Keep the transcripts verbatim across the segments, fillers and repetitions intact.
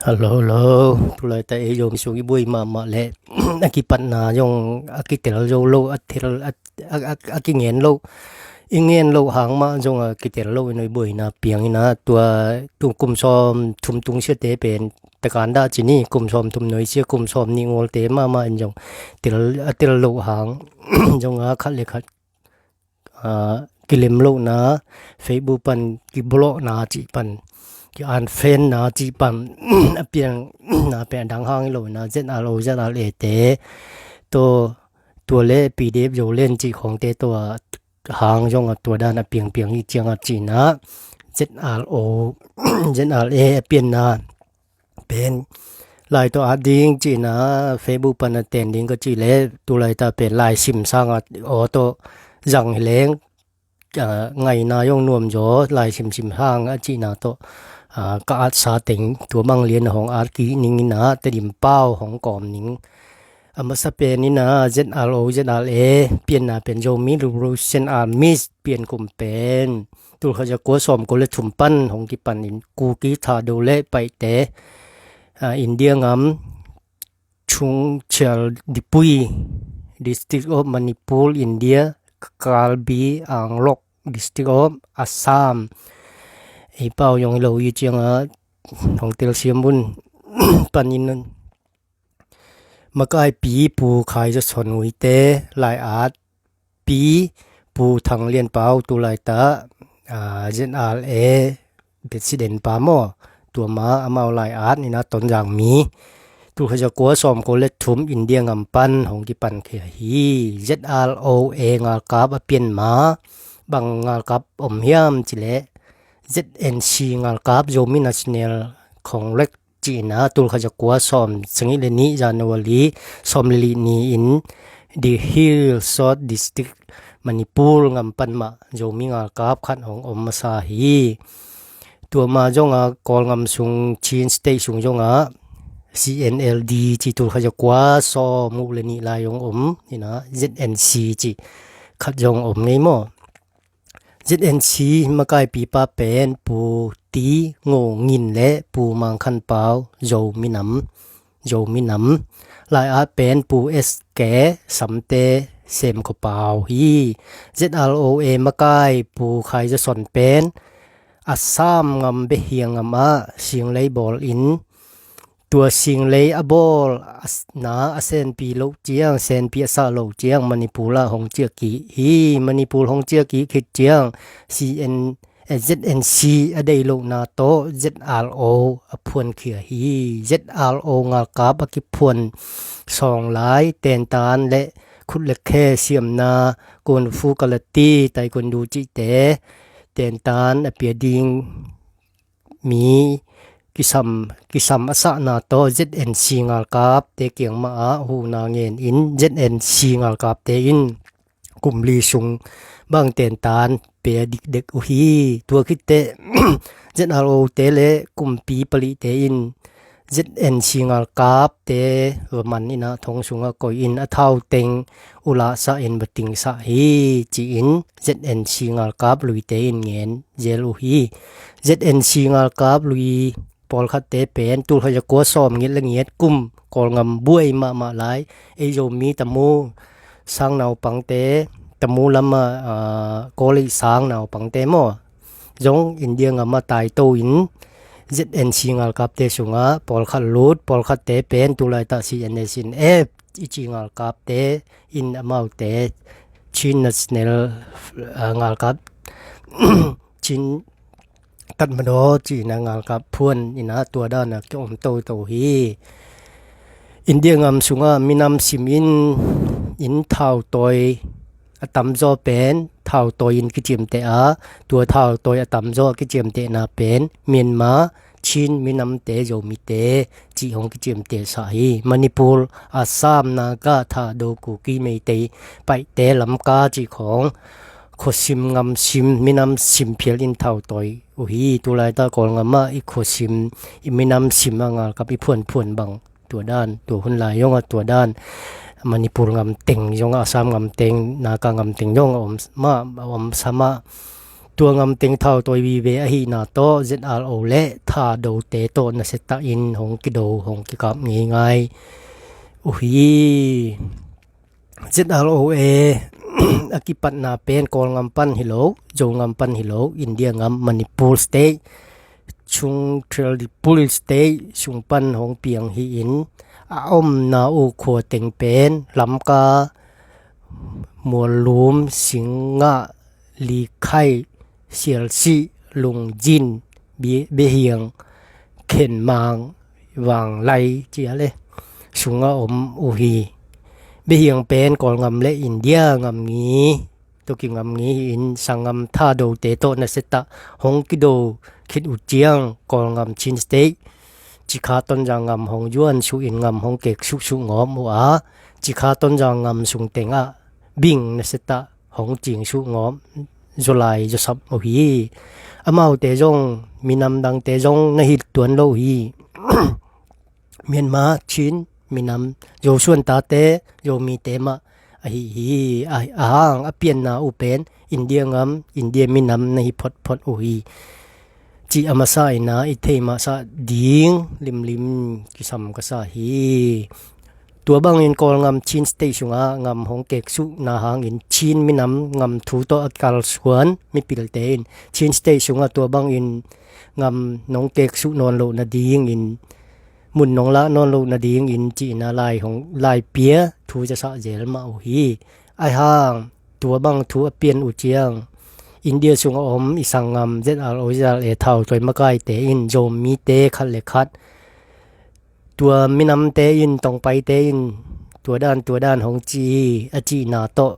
Hello, hello. Tulai ta ei zong sung i buai mahmah le a kipatna zong a kitel zo lo, a tel a, a, a, a kingen lo, i ngen lo hang mah zong a kitel lo i noi buaina piang ina tua tung kum sawm thum tung siate pen takan dah ci ni, kum sawm thum noi sia kum sawm nih ngawlte mahmah in zong tel a tel lo hang zong a khat le khat kilem lohna, Facebook pan kiblokna cih pan, ki-unfriendna cih pan a pianna pen a dang hang hi lo ina Z R O, Z R A te tawh tua le P D F Zoland cih khawngte tawh a hang zong a tua dan a piangpiang hi ciang a cihna Z R O, Z R A a pianna pen lai tawh at ding cihna Facebook pan a ten ding ka cih le tulai ta pen lai sim sang a aw tawh zang hi leng ngaina zong nuam zaw lai simsim hang a cihna tawh ka atsa teng tua mang lian a hong at kik ning ina Tedim pau hong kawm ning. A masa pen ina Z R O, Z R A pianna pen Zomi Revolution Army pian kum pen tulkhat zakua sawmkua le thum pan hong kipan in Kuki, Thado le Paite, India ngam, Chungcheongbukit District of Manipur, India, Karbi Anglong District of Assam, ei pau zong hi lo hi ciang a hong telsiam un. Panin makaipi Pu Khai Za Son Huite lai at pi Pu Thang Lian Pau tulai ta Z R A president pa maw, tua ma amau lai at ina Tonzang mi tulkhat zakua sawmkua le thum India ngam pan hong kipan khia hi. Z R O A ngalkap a pian ma bang ngalkap om hiam cih le Z N C ngalkap, Zomi National Congress cihna tulkhat zakua sawmsagih le nih January sawm le li ni in The Hill Short District Manipur ngam pan mah Zomi ngalkap khat hong om masa hi. Tua ma zong a Kawlngam sung Chin State sung zong a C N L D ci tulkhat zakua sawmguk le nih lai hong om ina Z N C ci khat zong om ngei maw. Z N C makaipi pa pen Pu Ti Ngo Ngin le Pu Mang Khan Pau Zo Minam, Zo Minam lai at pen Pu S K Samte Sem Kho Pau hi. Z R O A makai Pu Khai Za Son pen Assam ngam Behiang ngam ah singlei bawl in tua singlei a bawl na a senpi loh ciang, senpi a sah loh ciang Manipur ah hong ciah kik hi. Manipur hong ciah kik khit ciang C N Z N C a dei lohna tawh Z R O a phuankhia hi. Z R O ngalkap a kiphuan sawng lai tentan le khut le khe siamna, kung fu, karate, taekwondo cihte tentan a pia ding mi kisam, kisam a sahna tawh Z N C ngalkapte kiang mah ah huhna ngen in Z N C ngalkapte in kum li sung bang tentan pia dikdek uh hi. Tua khitteh Z R O te le kumpi palihte in Z N C ngalkapte va man ina thong sungah koih in a thau teng ulahsah in va tingsah hi ci-in Z N C ngalkap luite in ngen zel uh hi. Z N C ngalkap lui pawlkhatte pen tulkhat zakua sawmngiat le ngiat kum Kawlngam buai mahmah lai ei Zomi tamu sang naupangte, tamu lamah college sang naupangte maw zong India ngam ah taito in Z N C ngalkapte sungah pawlkhat lut, pawlkhatte pen tulai tah C N S in F i ci ngalkapte in amaute Chin National ngalkap Chin Tatmadaw cihna ngalkap phuan ina tua dana ki om toto hi. India ngam sungah minam sim in, in thautawi a tamzaw pen thautawi in kiciamteh a, tua thautawi a tamzaw a kiciamtehna pen Myanmar, Chin minamte, Zomite cih hong kiciamtehsah hi. Manipur, Assam, Naga, Thado, Kuki, Meitei, Paite, Lamka cih khawng khuasim ngamsim minam sim phial in thautawi uh hi. Tulai ta Kawlngam ah i khuasim i minam sim a ngalkap i phuanphuan bang tua dan, tua hun lai zong a tua dan Manipur ngam teng zong a, Assam ngam teng, Naga ngam teng zong a om mah, a om sa mah. Tua ngam teng thau tawi vive ahihna tawh Z R O le Thadote tawh nasia tahin hong kido, hong kikap ngeingai uh hi. Z R O A a kipatna pen Kawlngam pan hi lo, Zongam pan hi lo, India ngam Manipur State, Chungtrel Dipul State sung pan hong piang hi-in, a omna uh khua teng pen Lamka, Muallum, Singnga, Likhai, Sialsih, Lungjin, Bia-, Biahiang, Khenmang, Vanglai, ci a le, sungah om uh hi. Biahiang pen Kawlngam le India ngam ngi, tawh kingam ngi hi-in, sanggam Thadote tawh nasia tah hong kido khit uh ciang Kawlngam Chin State, Cikha Tonzang ngam hong zuan suh in ngam hong kek suhsuh ngawm uh a, Cikha Tonzang ngam sung tengah bing nasia tah hong cing suh ngawm, zawlai zawsap uh hi. Amaute zong, minam dangte zong na hi tuan lo uh hi. Myanmar, Chin, minam, Zosuan tate, Zomite mah ahi hi. A, a hang a pianna uh pen India ngam, India minam na hi photphot uh hi. Cih a masa in a i thei mahsah ding limlim kisam ka sa hi. Tua bangin Kawlngam Chin State sungah ngam hong keksuhna hangin Chin minam ngam thu tawh a kalsuan mipilte in Chin State sungah tua bangin ngam nong keksuh nawn loh nadingin, mun nong lah nawn loh nadingin cihna lai hong, lai pia thu zasah zel mah uh hi. Ahi hang tua bang thu a pian uh ciang India sungah om i sanggam Z R O, Z R A, Thau Tawi makaite in Zomite khat le khat, tua minamte in, Tongpaite in tua dan, tua dan hong ci hi a cihna tawh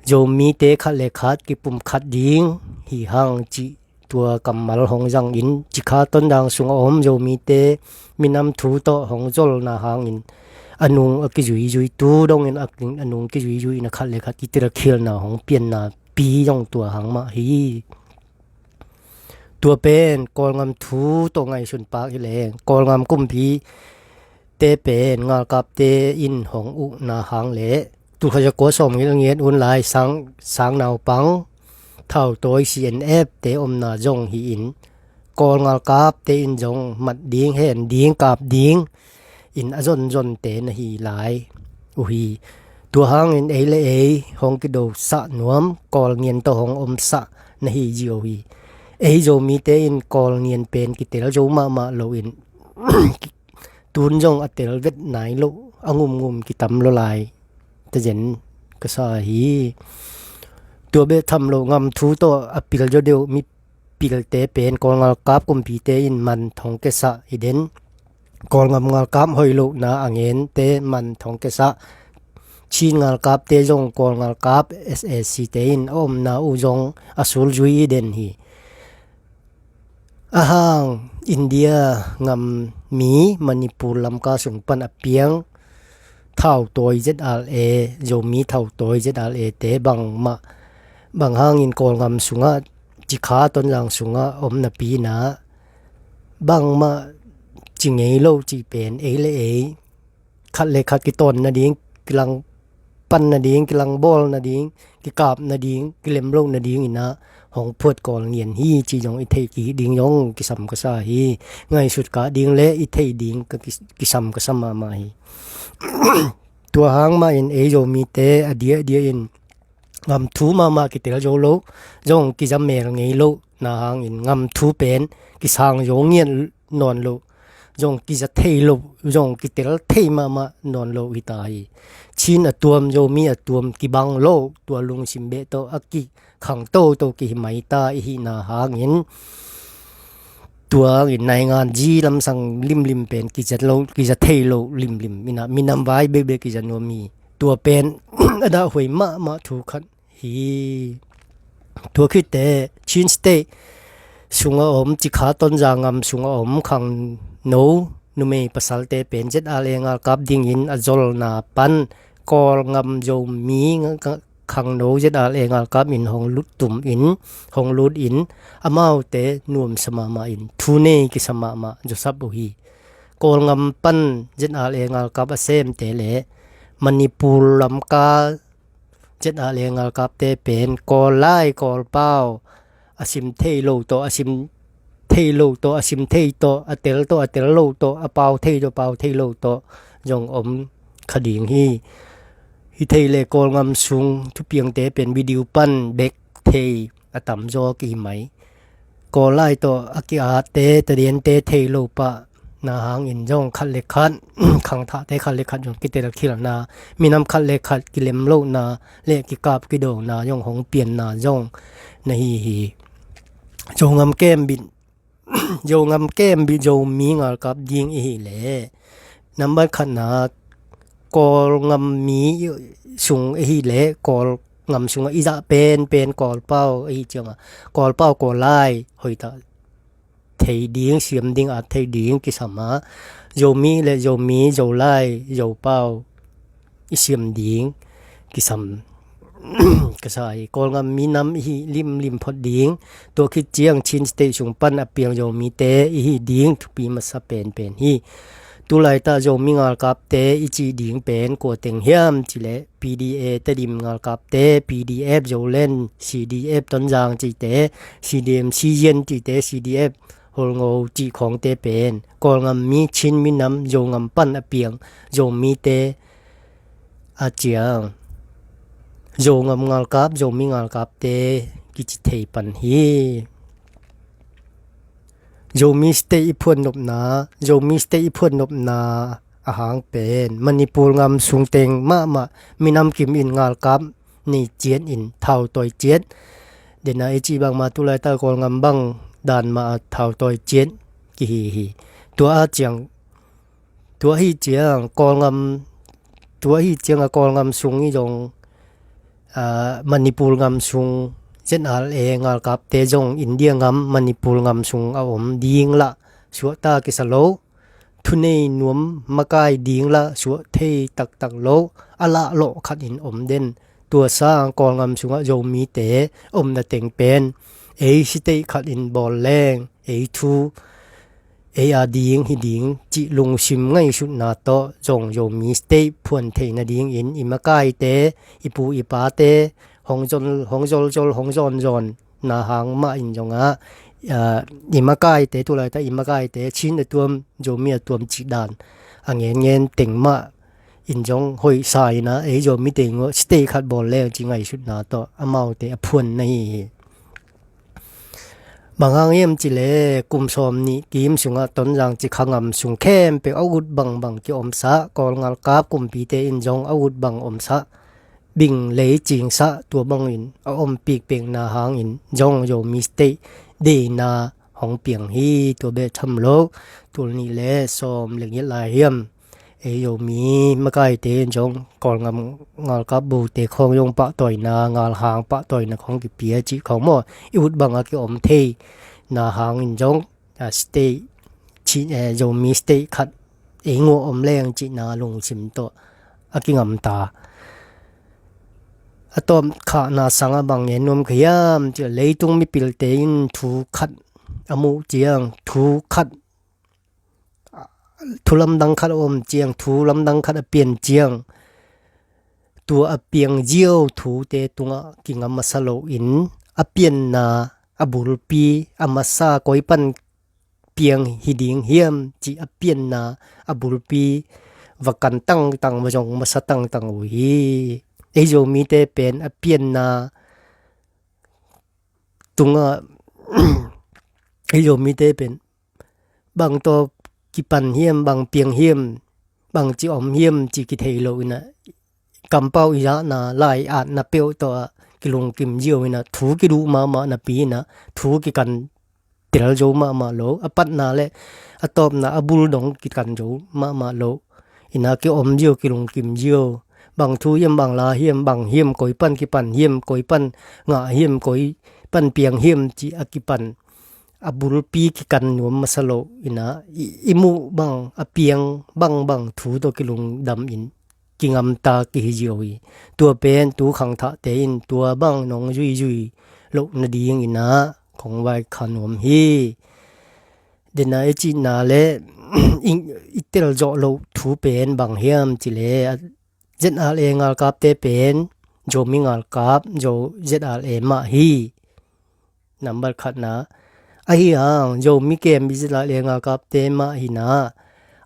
Zomite khat le khat kipumkhat ding hi hang cih tua kammal hong zangin Cikha Tonzang sungah om Zomite minam thu tawh hong zolna hangin a nung a kizuizui, tu dongin a, a nung kizuizui in a khat le khat kitilkhialna hong pianna pi zong tua hang mah hi. Tua pen Kawlngam thu tawh ngaihsun pak hi leng Kawlngam kumpite pen ngalkapte in hong uhna hang le tulkhat zakua sawmngiat le giat un lai sang, sang naupang Thau Tawi C N F te omna zong hi-in Kawl ngalkapte in zong mat ding, hen ding, kap ding in a zonzonte na hi lai uh hi. Tua hangin ei le ei hong kidosah nuam, Kawl ngian tawh hong omsah na hi zi uh hi. Ei Zomite in Kawl ngian pen kitel zo mahmah loin tun zong a tel vet nai loh, a ngumngum kitam lo lai tazen ka sa hi. Tua bek tham lo ngam thu tawh a pil zaw deuh mipilte pen Kawl ngalkap kumpite in man thong kesah hi den. Kawlngam ngalkap hoih lohna a ngente man thong kesah, Chin ngalkapte zong Kawl ngalkap S A C te in a omna uh zong a sulzui hi den hi. Ahang India ngam mi Manipur lamka sung pan a piang Thau Tawi Z R A, Zomi Thau Tawi Z R A te bangmah, bang hangin Kawlngam sungah, Cikha Tonzang sungah om napi-in ah bangmah ci ngei lo cih pen ei le ei khat le khat kitawn nading, kilang pan nading, kilang bawl nading, kikap nading, kilem loh nading in ah hong phuat Kawl ngian hi cih zong i theih kik ding zong kisam ka sa hi. Ngaihsut kah ding le i theih ding ka kis-, kisam ka sa mahmah hi. Tua hang mahin ei Zomite a diahdiah in ngam thu mahmah kitel zo lo, zong kiza mel ngei lohna hangin ngam thu pen kisang zo ngiat nawn lo, zong kiza thei lo, zong kitel thei mahmah nawn lo hi ta hi. Chin a tuam, Zomi a tuam kibang lo, tua lungsim beh tawh a kikhang toto kihi mai ta i hihna hangin, tua hangin naingan zi lamsang limlim pen kiza lo, kiza thei lo limlim in ah minam vai bekbek kiza nuam hi. Tua pen a dahhuai mahmah thu khat hi. Tua khit teh Chin State sungah om, Cikha Tonzang ngam sungah om khangno numei pasalte pen Z R A ngalkap dingin a zolna pan Kawlngam Zomi nga-, khangno Z R A ngalkap in hong lut tum in, hong lut in, amaute nuamsa mahmah in thu nei kisa mahmah zawsap uh hi. Kawlngam pan Z R A ngalkap a semte le Manipur lamka ZRA ngalkapte pen Kawl lai, Kawl pau, a sim thei lo tawh, a sim thei lo tawh, a sim thei tawh, a tel tawh, a tel lo tawh, a pau thei tawh, pau thei lo tawh zong om kha ding hi. Hi thei le Kawlngam sung thupiangte pen video pan bek thei a tamzaw kihi mai. Kawl lai tawh a ki-atte, tadente thei lo pah na hangin zong khat le khat, khangthahte khat le khat zong kitel khilhna, minam khat le khat kilem lohna le kikap kidona zong hong pianna zong na hi hi. Zongam kembit, Zongam kembit Zomi ngalkap ding i hi le, nambat khatna, Kawlngam mi sung i hi le, Kawlngam sungah i zah penpen Kawl pau i hi cianga, Kawl pau Kawl lai hoitah thei ding, siam ding, at thei ding kisam a, Zomi le Zomi, Zolai, Zopau i siam ding kisam ka sa hi. Kawlngam minam i hi limlim phot ding, tua khit ciang Chin State sung pan a piang Zomite i hi ding thupi masa penpen hi. Tulaitah Zomi ngalkapte i cih ding pen kua teng hiam cih leh, PDA Tedim ngalkapte, PDF Zoland, CDF Tonzang cihte, CDM Siyan cihte, CDF Holngo cih khawngte pen Kawlngam mi, Chin minam, Zongam pan a piang Zomite a ciang, Zongam ngalkap, Zomi ngalkapte kici thei pan hi. Zomi State i phuannopna, Zomi State i phuannopna a hang pen Manipur ngam sung teng mahmah minam kim in ngalkap nei ciat in thau tawi ciat. Dena i cih bangmah tulaita Kawlngam bang dan mah a thau tawi ciat kihi hi. Tua a ciang, tua hi ciang Kawlngam, tua hi ciang a Kawlngam sung i zong, a, Manipur ngam sung ZRA ngalkapte zong India ngam Manipur ngam sung a om ding lah suahta kisa lo. Thunei nuam makai ding lah suah thei taktak lo, a lahlawh khat in om den. Tua sang Kawlngam sungah Zomite omna teng pen ei state khat in bawl leng ei thu, ei a ding hi ding cih lungsim ngaihsutna tawh zong Zomi state phuan theih nadingin i makaite, i pu i pate hong zol, hong zolzol, hong zawnzawn na hang mah in zongah, a, i makaite, tulaita i makaite Chin a tuam, Zomi a tuam cih dan a ngenngen teng mah in zong hoihsa inah ei Zomi teng uh state khat bawl leng cih ngaihsutna tawh amaute a phuan na hi hi. Bang hang hiam cih leh kum sawm nih kim sungah Tonzang Cikha ngam sung khempeuh a ut bangbang ki-omsah, Kawl ngalkap kumpite in zong a ut bang omsah, bing lei cingsah, tua bangin a om pikpekna hangin zong Zomi state deihna hong piang hi. Tua beh tham lo, tul nih le sawm le giat lai hiam, ei Zomi makaite in zong Kawlngam ngalkap bute khawng zong pahtawina, ngalhang pahtawina khawng kipia cih khawng maw, i ut bangah ki-om thei na hangin zong, a, state, Chin, eh, Zomi state khat ei ngawh om leng cihna lungsim tawh a kingamta. A tawpkhahna sangah bang ngen nuam ka hiam cih leh, leitung mipilte in thu khat a muh ciang, thu khat, thu lamdang khat a om ciang, thu lamdang khat a pian ciang, tua a piang ziau thute tungah kingam masa loin a pianna a bulpi a masa koi pan piang hi ding hiam cih a pianna a bulpi va kan tangtang, va zong masa tangtang uh hi. Ei Zomite pen a pianna tungah ei Zomite pen bang tawh kipan hiam, bang piang hiam, bang ci om hiam ci kithei lo inah, kampau i zahna lai atna peuh tawh a kilungkim ziau inah, thu kiduh mahmah napi inah, thu kikan tel zo mahmah lo, a patna le a tawpna a bul dong kikan zo mahmah lo inah, ki-om ziau, kilungkim ziau. Bang thu hiam, bang la hiam, bang hiam, koi pan kipan hiam, koi pan ngah hiam, koi pan piang hiam cih a kipan a bulpi kikan nuam masa lo inah, i, i muh bang a piang bangbang thu tawh kilungdam in kingamta kihi ziau hi. Tua pen tu khangthahte in tua bang nong zuizui loh nading inah khong vaikha nuam hi. Dena i cihna le i, i tel zawh loh thu pen bang hiam cih leh, ZRA ngalkapte pen Zomi ngalkap, Zo Z R A mah hi. Nambat khatna, ahi hang Zomi kem i Z R A ngalkapte mah hi na,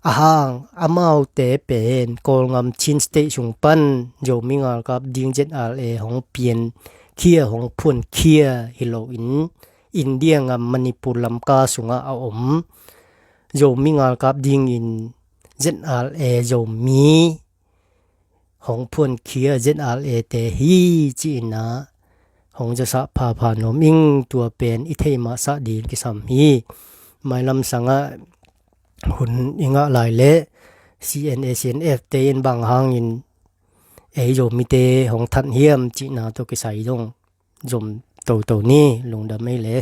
a hang amaute pen Kawlgam Chin State sung pan Zomi ngalkap ding Z R A hong pian khia, hong phuan khia hi loin India gam Manipur lamka sungah a om Zomi ngalkap dingin Z R A Zomi hong phuankhia Z R A te hi ci-in ah hong zasak phapha nuam ing. Tua pen i theih mahsah ding kisam hi. Mailam sangah hun i ngah lai leh C N A, C N F te in bang hangin ei Zomite hong thanh hiam cihna tawh kisai dong zom toto ni. Lungdam ei le.